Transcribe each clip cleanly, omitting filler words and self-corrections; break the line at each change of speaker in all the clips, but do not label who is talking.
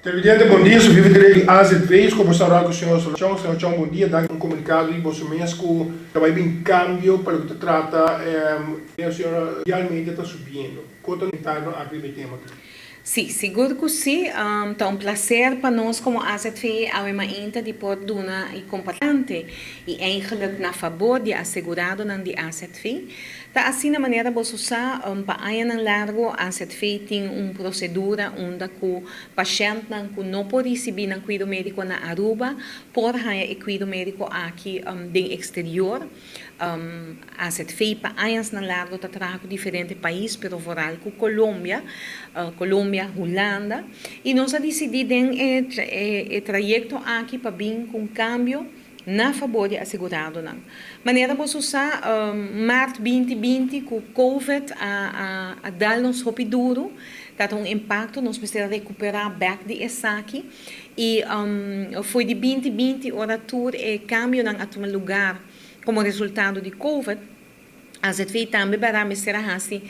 Televidente, bon dia. Sofia Viteré di AZV. Esco bo sa oral cu señor Solachon. Señor Chong, bon dia. Danki un comunicado di boso mes cu ta bay bin cambio pa loke ta trata e señora mundialmente ta subiendo. Con ta comentario aki riba e tema aki?
Sí, sigur cu sí. Ta un placer pa nos como AZV awe mainta di por duna y comparti y eigenlijk na fabor di aseguradonan di AZV. Ta asina, manera boso sa, pa añanan largo AZV tin un procedura unda cu pashentnan cu no por ricibi nan cuido medico na Aruba por haya e cuido medico aki den exterior. AZV pa añanan largo ta traha cu diferente pais, pero vooral cu Colombia, Hulanda. Y nos a dicidi den e trayecto aki pa bin cu un cambio na fabor di aseguradonan. Manera boso sa, maart 2020 cu COVID a dal nos hopi duro, ta un impacto, nos mester recupera back di esaki y for di 2020, ora tur e cambionan a tuma lugar como resultado di COVID, AZV tambe para mester hasi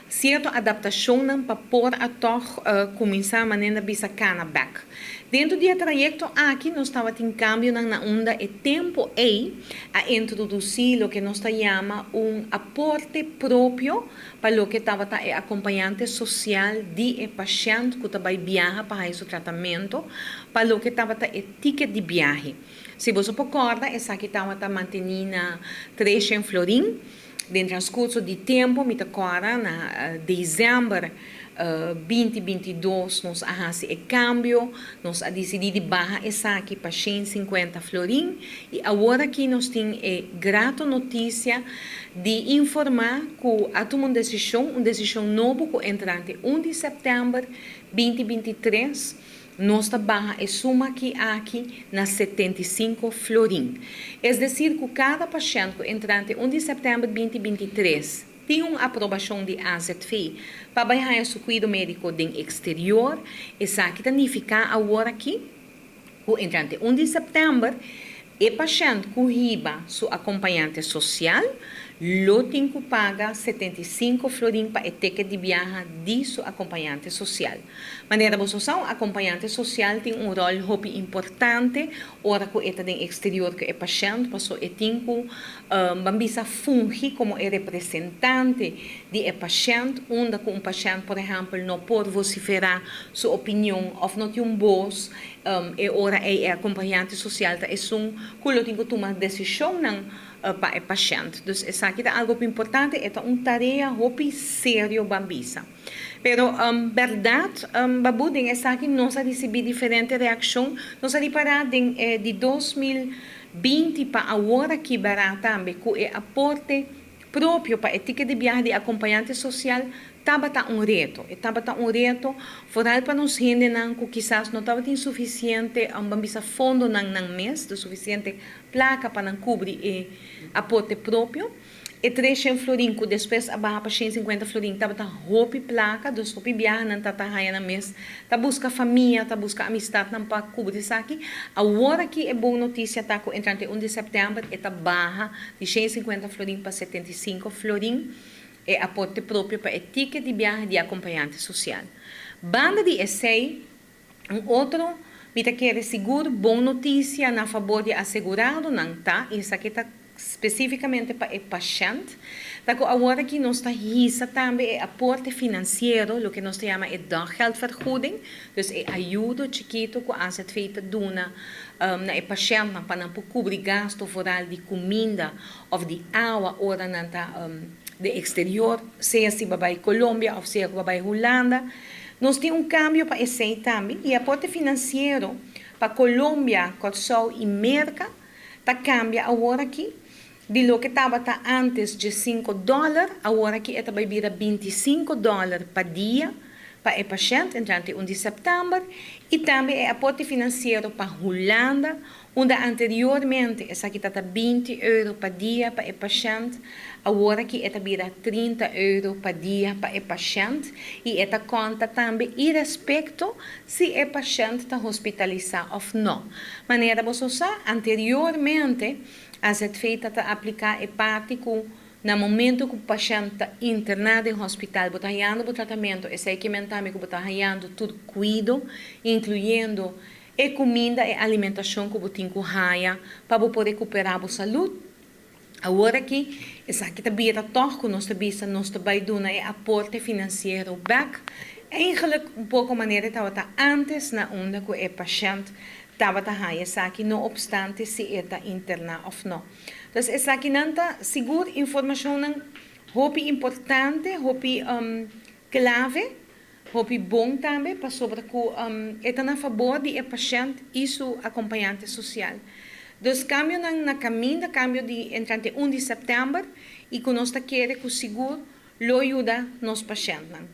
cierto adaptacion pa por a toch cuminsa manera bisa cana back. Den e trayecto aki nos tabatin cambio na unda e tempo ei a introduci loke nos ta yama un aporte propio pa loke tabata e acompañante social di e pashent cu ta bay biaha pa su tratamento, pa loke tabata e ticket di biahe. Si bo por corda, esaki tabata manteni na 300 florin. Den transcurso di tempo, mi ta corda na december 2022, nos a hasi e cambio, nos a dicidi di baha esaki pa 150 florin y awor aki nos tin e grato noticia di informa cu a tuma un decision nobo cu entrante 1 di september 2023 nos ta baha e suma aki na 75 florin. Es decir, cu cada pashent cu entrante 1 di september 2023 tin un aprobacion di AZV pa bay su cuido medico den exterior, esaki ta significa awor aki, cu entrante 1 di september, e pashent cu hiba su acompañante social lo tin cu paga 75 florin pa e ticket di biahe di su acompañante social. Manera bo sa, un acompañante social tin un rol hopi importante ora cu e ta den exterior cu e pashent, paso e tin cu ban bisa fungi como e representante di e pashent, unda cu un pashent, por ehempel, no por vocifera su opinion of no tin un voz, e ora e acompañante social ta esun cu lo tin cu tuma decisionnan pa e pashent. Dus esaki ta algo importante, ta un tarea hopi serio, ban bisa. Pero berdad, Babu, den esaki nos a ricibi diferente reaccion. Nos a ripara den di 2020 pa awor aki bara tambe cu e aporte propio pa e ticket di biahe di acompañante social tabata un reto. E tabata un reto, vooral pa nos hendenan cu kisas no tabatin suficiente, ban bisa, fondonan nan mes, de suficiente placa pa nan cubri e aporte propio. E 300 florin, cu despues a baha pa 150 florin, tabata hopi placa, dus hopi biaha nan tabata haya nan mes, ta busca famia, ta busca amistadnan pa cubri esaki. Awor aki e bon noticia ta cu entrante 1 di september e ta baha di 150 florin pa 75 florin e aporte propio pa e ticket di biahe di acompañante social. Banda di esey, un otro, mi ta kere sigur bon noticia na fabor di aseguradonan ta, esaki ta specificamente pa e pashent, ta cu awor aki nos ta hisa tambe e aporte financiero, loke nos ta yama e daggeldvergoeding, dus e ayudo chikito cu AZV ta duna na e pashent pa nan por cubri gasto vooral di cuminda of di awa ora nan ta den exterior, sea si bay Colombia of sea cu bay Hulanda. Nos tin un cambio pa esey tambe y aporte financiero pa Colombia, Corsou y Merca ta cambia awor aki di loke tabata antes di 5 dollar, awor aki ta bay bira 25 dollar pa dia pa e pashent entrante 1 di september y tambe e aporte financiero pa Hulanda, unda anteriormente esaki tabata 20 euro pa dia pa e pashent, awor aki ta bira 30 euro pa dia pa e pashent y e ta conta tambe irrespecto si e pashent ta hospitalisa of no. Manera bo sa, anteriormente AZV ta aplica e parti cu Na momento ku pashènt ta interná den hospital, bo ta hañando bo tratamentu, esei ke men tambe ku bo ta hañando tur kuido, inkluyendo e kuminda, e alimentashon ku bo tin ku haña pa bo por rekuperá bo salud. Awor aki, esaki ta bira tòg ku nos ta bisa nos ta bai duna e aporte finansiero bèk, eigenlijk un poko manera e tabata ántes na unda ku e pashènt tabata haña esaki, no opstante si e ta interná òf nò. Dus esakinan ta sigur informashonnan hopi importante, hopi klave, hopi bon tambe pasobra ku e ta na fabor di e pashènt i su akompañante sosial. Dus kambionan na kaminda, kambio di entrante un di sèptèmber i ku nos ta kere ku sigur lo yuda nos pashèntnan.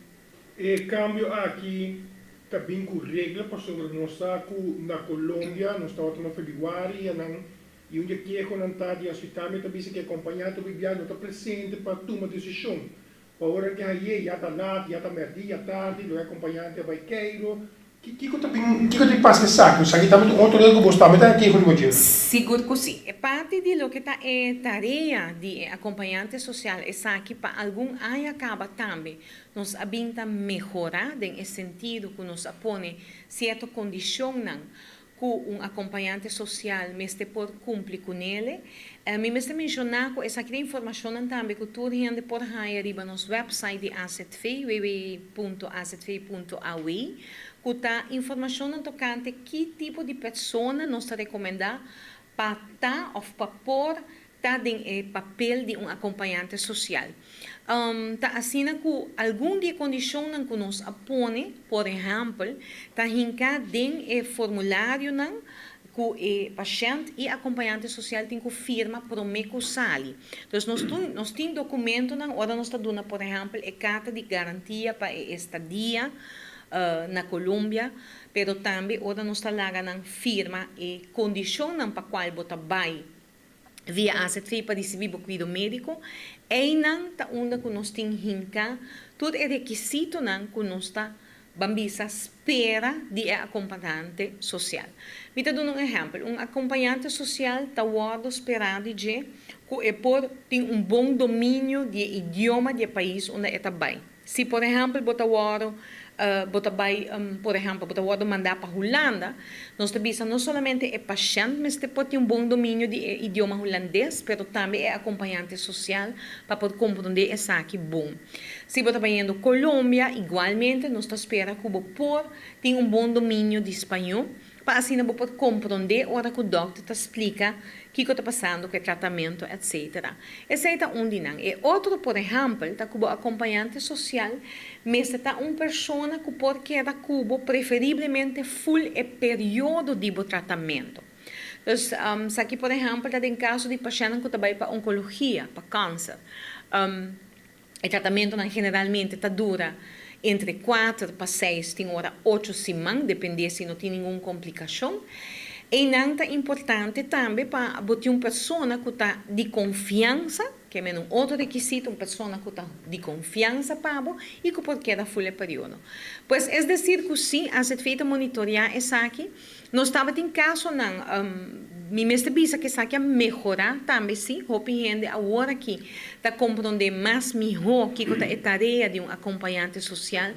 E kambio aki ta bin ku regla pasobra nos sa ku na Colombia nos tabata na febrüari i anan I un di e kehonan ta di hospital mi ta bisa ku e kompañante Bibian no ta presente pa tuma desishon. Pa ora ke haye ya ta lat, ya ta mèrdi, ya tardi, lo e akompañante a bai keiro. Kiko ta bin, kiko ta bin pasa esaki? Esaki tambe ta un otro rel ku bos tambe ta haña keho riba dje.
Sigur ku si. E parti di loke ta e tarea di e akompañante sosial esaki pa algun aña kaba tambe nos a bin ta mehorá den e sentido ku nos a pone sierto kondishonnan ku un akompañante sosial mester por kumpli kunele. Mi mester menshoná ku esaki ta informashonnan tambe ku tur hende por haña riba nos wèpsait di AZV, www.azv.aw, ku ta informashonnan tokante ki tipo di persona nos ta rekomendá pa ta òf pa por ta den e papel di un akompañante sosial. Ta asina ku algun di e kondishonnan ku nos a pone, por ehèmpel, ta hinká den e formularionan ku e pashènt i akompañante sosial tin ku firma promé ku sali. Dus nos nos tin dokumentonan ora nos ta duna, por ehèmpel, e karta di garantia pa e estadia na Colombia, pero tambe ora nos ta laga nan firma e kondishonnan pa kual bo ta bai via AZV pa ricibi bo cuido medico, eynan ta unda cu nos tin hinca tur e requisitonan cu nos ta ban bisa spera di e acompañante social. Mi ta duna un ehempel, un acompañante social ta wordo spera di dje cu e por tin un bon dominio di e idioma di e pais unda e ta bay. Si por ehèmpel bo ta wòrdu bo ta bai por ehèmpel bo ta wòrdu mandá pa Hulanda, nos ta bisa no solamente e pashènt mester por tin un bon dominio di e idioma hulandes, pero tambe e akompañante sosial pa por komprondé esaki bon. Si bo ta bayendo Colombia, igualmente nos ta spera ku bo por tin un bon dominio di spañó pa asina bo por komprondé ora ku dòkter ta splika kiko ta pasando ku e tratamentu etcetera. Esei ta un di nan. E otro por ehèmpel ta ku bo akompañante sosial mester ta un persona ku por keda ku bo preferiblemente ful e periodo di bo tratamentu. Dus esaki por ehèmpel ta den kaso di pashèntnan ku ta bai pa onkologia, pa kanser. E tratamentunan generalmente ta dura entre kuater pa seis tin ora ocho siman, dependé si no tin ningun komplikashon. Einan ta importante tambe pa bo tin un persona ku ta di konfiansa, ke men un otro rekisito, un persona ku ta di konfiansa pa bo i ku por keda ful e periodo. Pues es desir ku si AZV ta monitoriá esaki. Nos tabatin kasonan, mi mester bisa ku esaki a mehorá tambe sí, hopi hende awor aki ta komprondé mas mihó kiko ta e tarea di un akompañante sosial,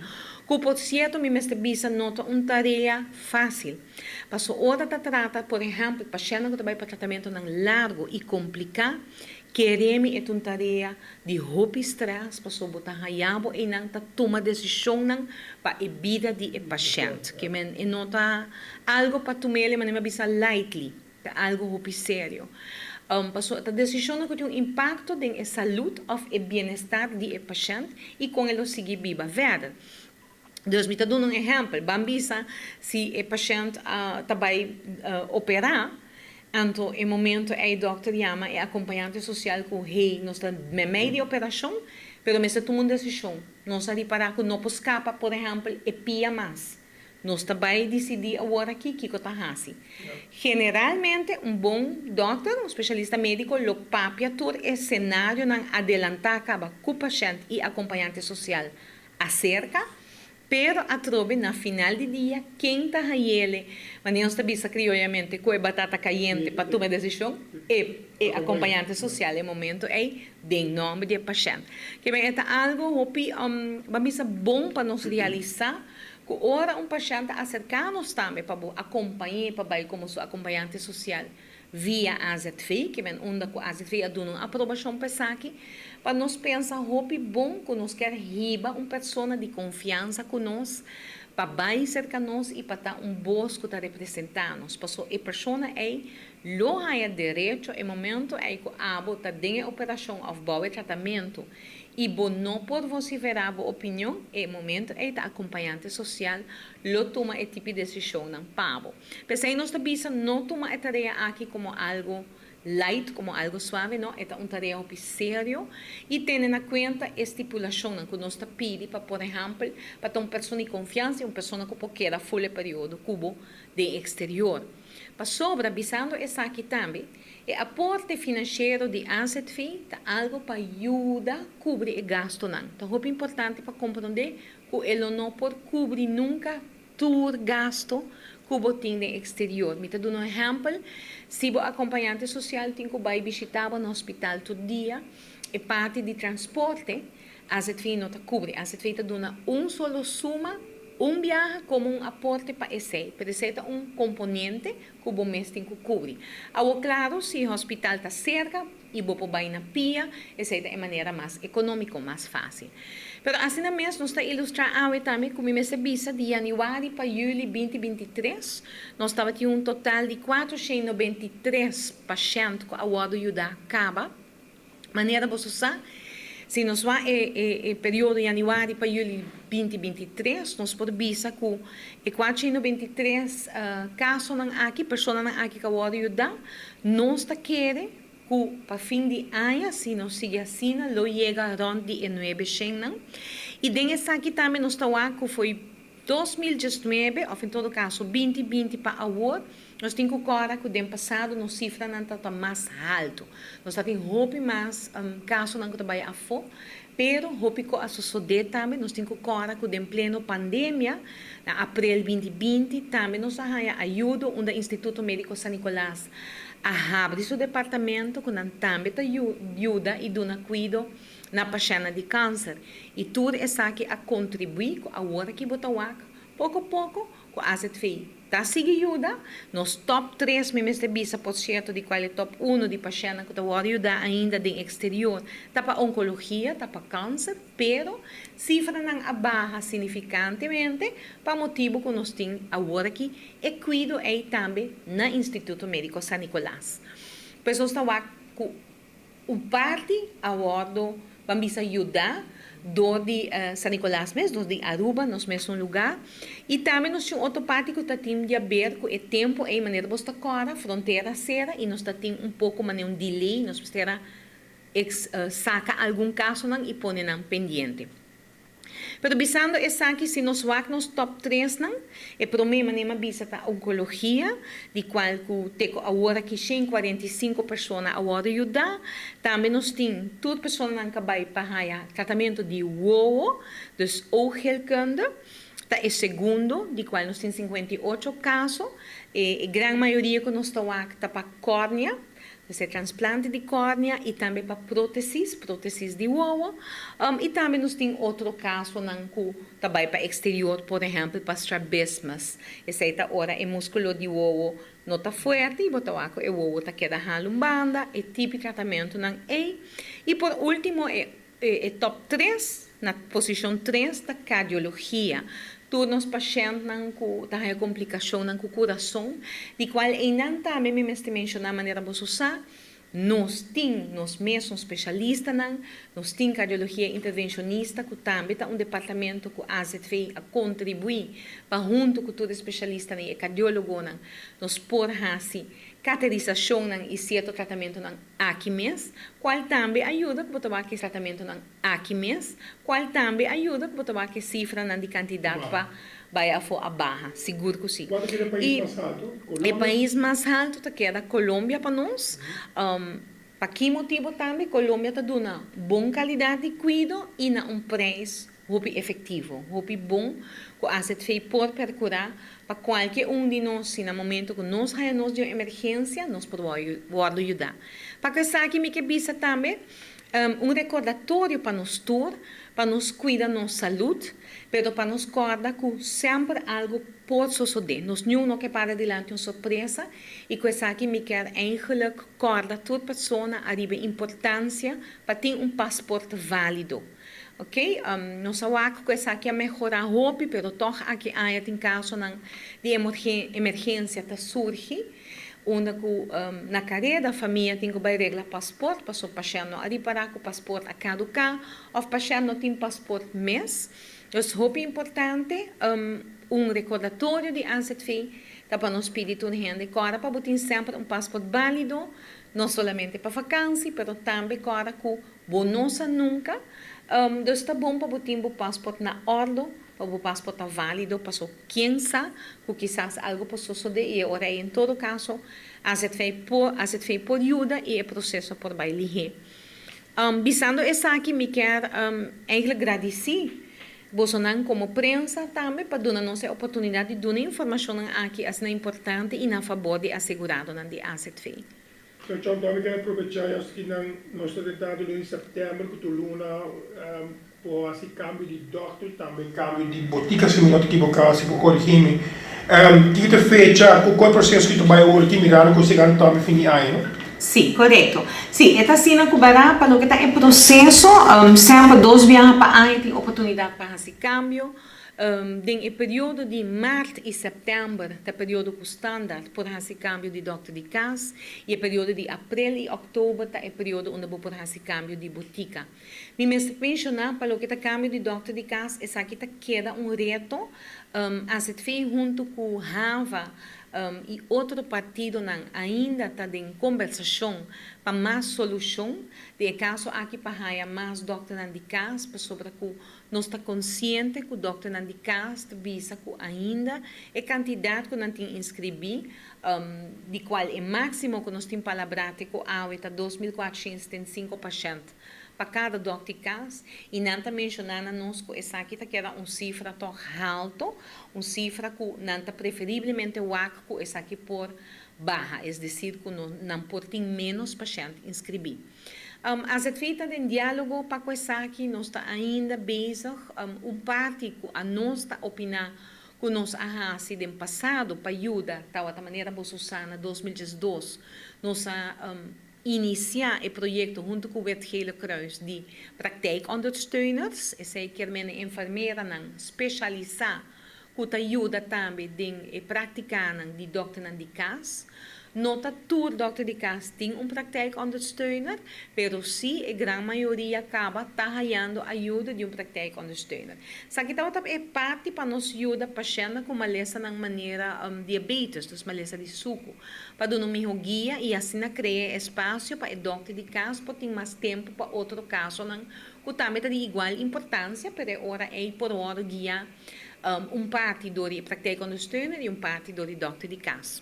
ku por sierto mi mester bisa no ta un tarea fásil. Paso ora ta trata por ehèmpel pashèntnan ku ta bai pa tratamentunan largu i kompliká, kere mi e ta un tarea di hopi strès pasobra bo ta haña bo einan ta tuma desishonnan pa e bida di e pashènt. Ke men e no ta algu pa tum'el e manera mi a bisa lightly, ta algu hopi serio. Pasobra ta desishonnan ku tin un impakto den e salud òf e bienestar di e pashènt i kon e lo sigui biba verder. Dus mi ta duna un ehèmpel, ban bisa si e pashènt ta bai operá, anto e momento ei dòkter yama e akompañante sosial ku hey nos ta meimei di operashon, pero mester tuma un desishon. Nos a ripará ku no por skapa por ehèmpel e pia mas. Nos ta bai disidí awor aki kiko ta hasi. Generalmente un bon dòkter, un spesialista médiko lo papia tur e senarionan adelantá kaba ku pashènt i akompañante sosial aserka. Pero atrobe na final di dia ken ta hayele, manera nos ta bisa crioyamente, cu e batata cayente pa tuma e decision? E e acompañante social e momento ey den nomber di e pashent. Kimen e ta algo hopi ban bisa bon pa nos realisa cu ora un pashent ta acerca nos tambe pa bo acompañe pa bay como su acompañante social via AZV, kimen unda cu AZV a duna un aprobacion pa esaki, pa nos pensa hopi bon cu nos kier hiba un persona di confiansa cu nos pa bay cerca nos y pa ta un bos cu ta representa nos, paso e persona ey lo haya derecho e momento ey cu abo ta den e operacion of bou e tratamento y bo no por vocifera bo opinion, e momento ey ta acompañante social lo tuma e tipi decisionnan pa bo. P'esei nos ta bisa no tuma e tarea aki como algo light, como algo suave, no, e ta un tarea hopi serio y tene na cuenta e stipulacionnan cu nos ta pidi pa, por ehempel, pa ta un persona di confiansa y un persona cu por keda ful e periodo cu bo den exterior. Pasobra, bisando esaki tambe, e aporte financiero di AZV ta algo pa yuda cubri e gastonan. Ta hopi importante pa comprende cu e lo no por cubri nunca Tur gasto ku bo tin den eksterior. Mi ta duna un ehèmpel, si bo akompañante sosial tin ku bai bishitá bo na hospital tur dia, e parti di transporte AZV no ta kubri. AZV ta duna un solo suma un biaha komo un aporte pa esei, pero esei ta un komponente ku bo mes tin ku kubri. Awor klaru, si e hospital ta serka i bo por bai na pia, esei ta e manera mas ekonómiko, mas fásil. Pero asina mes nos ta ilustrá awe tambe ku mi mester bisa di yanüari pa yüli 2023 nos tabatin un total di 493 pashènt ku a wòrdu yudá kaba. Manera boso sa, si nos wak e periodo yanüari pa yüli 2023, nos por bisa ku e 493 kasonan aki, personanan aki ku a wòrdu yudá, nos ta kere ku pa fin di aña, si nos sigui asina, lo yega rònt di e nuebe shennan. I den esaki tambe nos ta wak ku fo'i 2019, òf en todo kaso 2020 pa awor, nos tin ku kòrda ku den pasado nos sifranan tabata mas haltu. Nos ta tin hopi mas kasonan ku ta bai afó, pero hopi ku a sosodé tambe. Nos tin ku kòrda ku den pleno pandemia, na aprel 2020, tambe nos a haña ayudo unda Instituto Médiko San Nicolas a habri su departamento ku nan tambe ta yuda i duna kuido na pashèntnan di kanser. I tur esaki a kontribuí ku awor aki bo ta wak poko poko ku AZV ta sigui yuda. Nos tòp tres mi mester bisa por sierto di kual e tòp uno di pashèntnan ku ta wòrdu yudá ainda den eksterior ta pa onkologia, ta pa kanser, pero sifranan a baha signifikantemente pa motibu ku nos tin awor aki E kuido ei tambe na Instituto Médiko San Nicolas. Pues nos ta wak ku un parti a wòrdu, ban bisa, yudá dor di San Nicolas mes, dor di Aruba, nos mesun lugá. I tambe nos tin un otro parti ku ta tin di aber ku e tempu ei, manera bos ta kòrda, frontera sera i nos ta tin un poko manera un delay, nos mester a saka algun kasonan i pone nan pendiente. Pero bisando esaki, si nos wak nos top tresnan, e prome manera mi a bisa ta oncologia, di cual cu te cu awor aki 145 persona a wordo yuda. Tambe nos tin tur personanan ca bay pa haya tratamento di wowo, dus oogheelkunde, ta e segundo, di cual nos tin 58 caso. E gran mayoria cu nos ta wak ta pa cornea. Mester transplante di kòrnea i tambe pa prótesis, prótesis di wowo. I tambe nos tin otro kasonan ku ta bai pa eksterior, por ehèmpel pa strabismus. Esei ta ora e múskulo di wowo no ta fuerte i bo ta wak ku e wowo ta keda hala un banda, e tipi tratamentunan ei. I por último e E top tres, na posishon tres ta kardiologia. Tur nos pashèntnan ku ta haña komplikashonnan ku kurason, di kual einan tambe mi mester menshoná manera boso sa, nos tin nos mesun speshalistanan, nos tin kardiologia intervenshonista ku tambe ta un departamento ku AZV a kontribuí pa huntu ku tur e speshalistanan i e kardiólogonan nos por hasi katerisashonnan i sierto tratamentonan aki mes, cual tambe a yuda cu bo ta wak e tratamentonan aki mes, cual tambe a yuda cu bo ta wak e cifranan di cantidad pa bay afo a baha, sigur cu si.
Cual ta keda e pais
Y
mas halto?
e
Colombia?
pais mas halto ta keda Colombia pa nos. Pa ki motibo tambe? Colombia ta duna bon calidad di cuido y na un prijs. Hopi efectivo, hopi bon cu AZV por percura pa cualke un di nos si na momento cu nos haya nos den un emergencia nos por wordo yuda. Pa cu esaki mi ke bisa tambe un recordatorio pa nos tur pa nos cuida nos salud pero pa nos corda cu semper algo por sosode. Nos niun no ke para dilanti un sorpresa y cu esaki mi kier eigenlijk corda tur persona ariba e importancia pa tin un paspoort valido. Ok, nos a wak ku esaki a mehorá hopi, pero tòg aki aya tin kasonan di emergensia ta surgi, unda ku na kareda famia tin ku bai regla pasport paso pashènt no a ripará ku pasport a kaduká òf pashènt no tin pasport mes. Dus hopi importante, un rekordatorio di AZV ta pa nos pidi tur hende kòrda pa bo tin semper un pasport bálido, no solamente pa vakansi, pero tambe kòrda ku Bo no sa nunca, dus ta bon pa bo tin bo paspoort na ordo, pa bo paspoort ta valido, paso ken sa cu kisas algo por sosode y e ora ey en todo caso AZV por AZV por yuda y e proceso por bay lihe. Bisando esaki mi kier eigenlijk gradici bosonan como prensa tambe pa duna nos e oportunidad di duna e informacionnan aki asina importante y na fabor di aseguradonan di AZV.
Sra. Tommy ker aprovecha e oskinan nos ta tentando luna di september ku tur luna por hasi kambio di dòkter tambe kambio di botika si mi no ta kiboká si por korigí mi. Kiko ta e fecha ku kua proseso ki ta bai awor aki mirando ku sra. Tommy fin di aña no?
Sí, korekto. Sí, e ta asina ku bará pa loke ta e proseso semper dos biaha pa aña tin oportunidat pa hasi kambio. Den e periodo di mart i sèptèmber ta periodo ku standaard por hasi kambio di dòkter di kas i e periodo di aprel i òktober ta e periodo unda bo por hasi kambio di botika. Mi mester menshoná pa loke ta kambio di dòkter di kas esaki ta keda un reto. AZV huntu ku hava i otro partidonan ainda ta den kombersashon pa mas solushon den e kaso aki pa haya mas dòkternan di kas pasobra ku Nos ta konsiente ku dòkternan di kas ta bisa ku ainda e kantidat ku nan tin inskribí, di kual e máksimo ku nos tin palabrá te ku awe ta 2475 pashènt pa kada dòkter di kas, i nan ta menshoná na nos ku esaki ta keda un sifra tòg halto, un sifra ku nan ta preferiblemente wak ku esaki por baha, es desir ku nan por tin ménos pashènt inskribí. AZV ta den diálogo pa ku esaki, nos ta ainda bezig. Un parti ku anos ta opiná ku nos a hasi den pasado pa yuda tabata manera boso sa na 2012 nos a inisiá e proyekto huntu ku Wit Gele Kruis di praktijkondersteuners, esei kier mende enfermeranan speshalisá ku ta yuda tambe den e práktikanan di dòkternan di kas. No ta tur dòkter di kas tin un praktijkondersteuner, pero sí e gran mayoria kaba ta hayando ayuda di un praktijkondersteuner. Esaki tabata e parti pa nos yuda pashèntnan ku malesanan manera diabetes, dus malesa di suku, pa duna un mihó guia i asina krea e espasio pa e dòkter di kas por tin mas tempu pa otro kasonan ku tambe ta di igual importansia, pero e ora ei por wòrdu guiá Un parti dor di e praktijkondersteuner i un parti dor di dòkter di kas.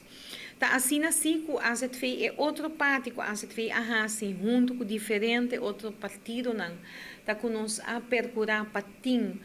Ta asina si ku azv e otro parti ku azv a hasi huntu ku diferente otro partidonan ta ku nos a perkurá pa tin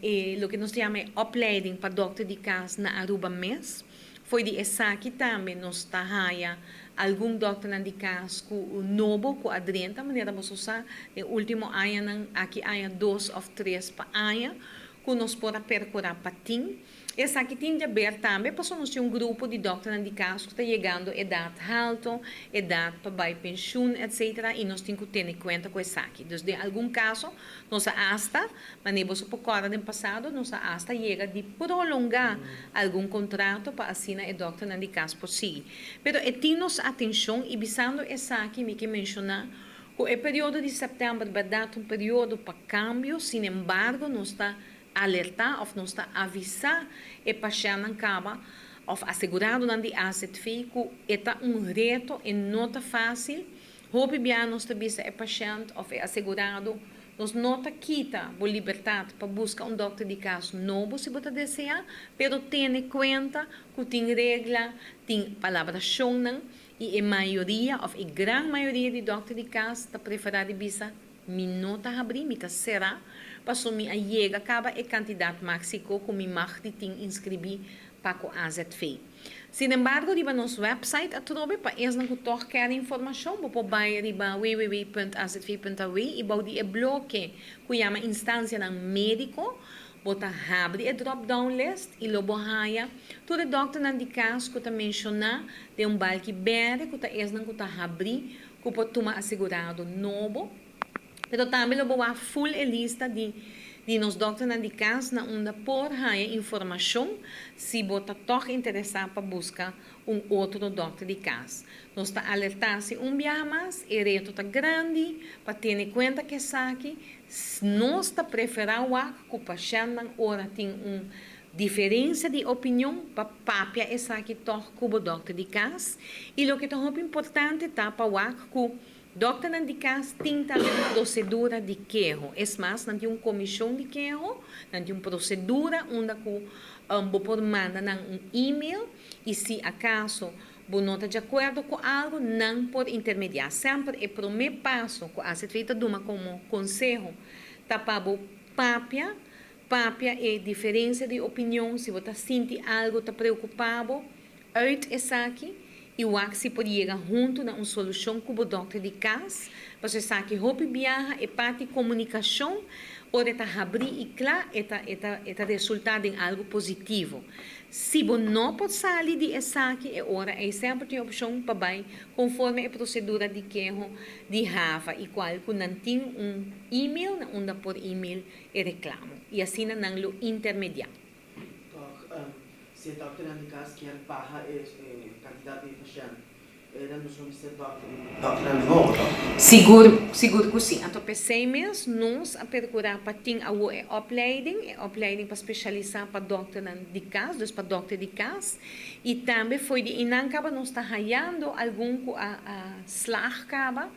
e loke nos ta yama e opleiding pa dòkter di kas na Aruba mes. Fo'i di esaki tambe nos ta haya algun dòkternan di kas ku nobo ku a drenta manera boso sa den último añanan aki aña dos òf tres pa aña ku nos por a perkurá pa tin. Esaki tin di haber tambe pasobra nos tin un grupo di dòkternan di kas ku ta yegando edat halto, edat pa bai penshun etcetera i nos tin ku tene kuenta ku esaki. Dus den algun kaso nos a asta, manera boso por kòrda den pasado, nos a asta yega di prolongá algun kontrato pa asina e dòkternan di kas por sigui. Pero e tin nos atenshon i bisando esaki mi ke menshoná Ku e periodo di sèptèmber bèrdat un periodo pa kambio, sinembargo nos ta alertá òf nos ta avisá e pashèntnan kaba òf aseguradonan di azv ku e ta un reto, e no ta fásil. Hopi bia nos ta bisa e pashènt òf e asegurado, nos no ta kita bo libertat pa buska un dòkter di kas nobo si bo ta deseá, pero tene kuenta ku tin regla, tin palabrashonnan. I e mayoria òf e gran mayoria di dòkter di kas ta preferá di bisa, Mi no ta habrí, mi ta será, paso mi a yega kaba e kantidat máksiko ku mi mag di tin inskribí pa ku azv. Sinembargo riba nos wèpsait atrobe pa esnan ku tòg kèr informashon bo por bai riba www.azv.aw i bou di e bloke ku yama instansianan médiko bo ta habri e drop down list i lo bo haña tur e dòkternan di kas ku ta menshoná den un balki bèrdè ku ta esnan ku ta habrí ku por tuma asegurado nobo. Pero tambe lo bo wak full e lista di di nos dokternan di kas na unda por haña informashon si bo ta tòg interesá pa buska un otro dòkter di kas. Nos ta alertá si un biaha mas e reto ta grandi pa tene kuenta ku esaki. Nos ta preferá wak ku pashèntnan ora tin un diferensia di opinion pa papia esaki tòg ku bo dòkter di kas. I loke ta hopi importante ta pa wak ku Dòkternan di kas tin tambe un prosedura di keho. Es mas, nan tin un komishon di keho, nan tin un prosedura unda ku bo por manda nan un email i si akaso bo no ta djakuerdo ku algu, nan por intermediá. Semper e promé paso ku AZV ta duma komo konseho ta pa bo papia, papia e diferensia di opinion, si bo ta sinti algu ta preokupá bo, Uit esaki i wak si por yega huntu na un solushon ku bo dòkter di kas, pasobra esaki hopi biaha e parti komunikashon ora e ta habrí i kla e ta e ta e ta resultá den algu positivo. Si bo no por sali di esaki e ora ei semper tin opshon pa bai konforme e prosedura di keho di hava i kual ku nan tin un email na unda por email e reklamo i asina nan lo intermediá.
Tòg, si e dòkternan di kas kier baha e kantidat di pashènt, nan nos lo mester dòkternan di nobo, tòg?
Sigur, sigur ku si. Anto p'esei mes nos a perkurá pa tin awor e opleiding, e opleiding pa spesialisá pa dòkternan di kas, dus pa dòkter di kas. I tambe fo'i di einan kaba nos ta hayando algun ku a a slag kaba,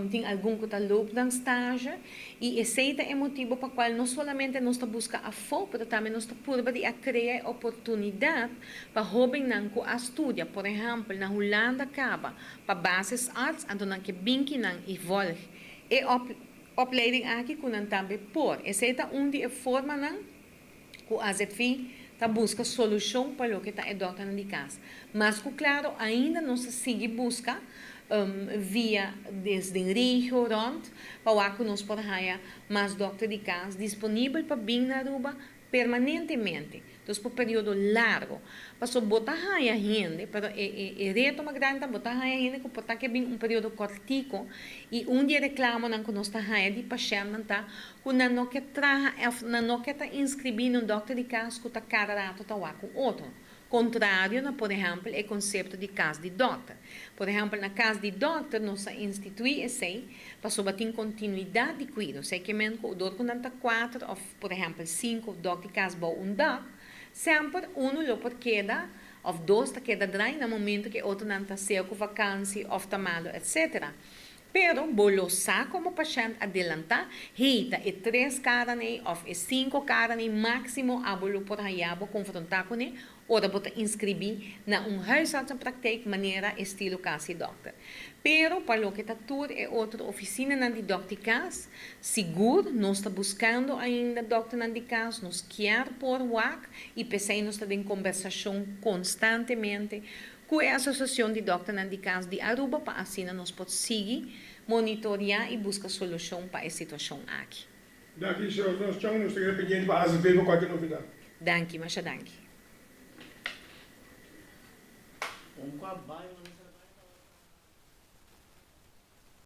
tin algun ku ta loop nan stage. I esei ta e motibu pa kual no solamente nos ta buska afó, pero tambe nos ta purba di a krea e oportunidat pa hóbennan ku a studia, por ehèmpel, na Hulanda kaba pa basisarts, anto nan ke bin kinan i vòlg e opleiding aki ku nan tambe por. Esei ta un di e formanan ku azv ta buska solushon pa loke ta e dòkternan di kas. Mas ku klaro ainda nos ta sigui buska via des den regio rònt pa wak ku nos por haña mas dòkter di kas disponibel pa bin na Aruba permanentemente, dus pa periodo largo. Pasobra bo ta haña hende, pero e e e reto mas grandi ta bo ta haña hende ku por ta ke bin un periodo kòrtiku i un di e reklamonan ku nos ta haña di pashèntnan ta ku nan no ke traha òf nan no ke ta inskribí na un dòkter di kas ku ta kada rato ta wak un otro. Kontrario na por ehèmpel e konsepto di kas di dòkter. Por ehèmpel na kas di dòkter nos a instituí esei pasobra tin kontinuidat di kuido. Esei ke men ku dor ku nan ta kuater òf por ehèmpel sinku dòkter di kas bou un dak, semper unu lo por keda òf dos ta keda drai na momento ku e otronan ta sea ku vakansi òf ta malu etsetera. Pero bo lo sa como pashent adelanta, hey, ta e tres caran ey of e cinco caran ey maximo abo lo por haya bo confronta cune ora bo ta inscribi na un huisartsenpraktijk manera estilo cas di dokter. Pero pa loke ta tur e otro oficinanan di dokter di cas, sigur nos ta buscando ainda dokternan di cas, nos kier por wak y p'esey nos ta den combersacion constantemente Ku e Asosiashon di Dòkternan di Kas di Aruba pa asina nos por sigui monitoreá i buska solushon pa e situashon aki.
Danki señor Nos Chong, nos ta keda pendiente pa azv pa kualke novedad.
Danki, masha danki.
Un kua bai.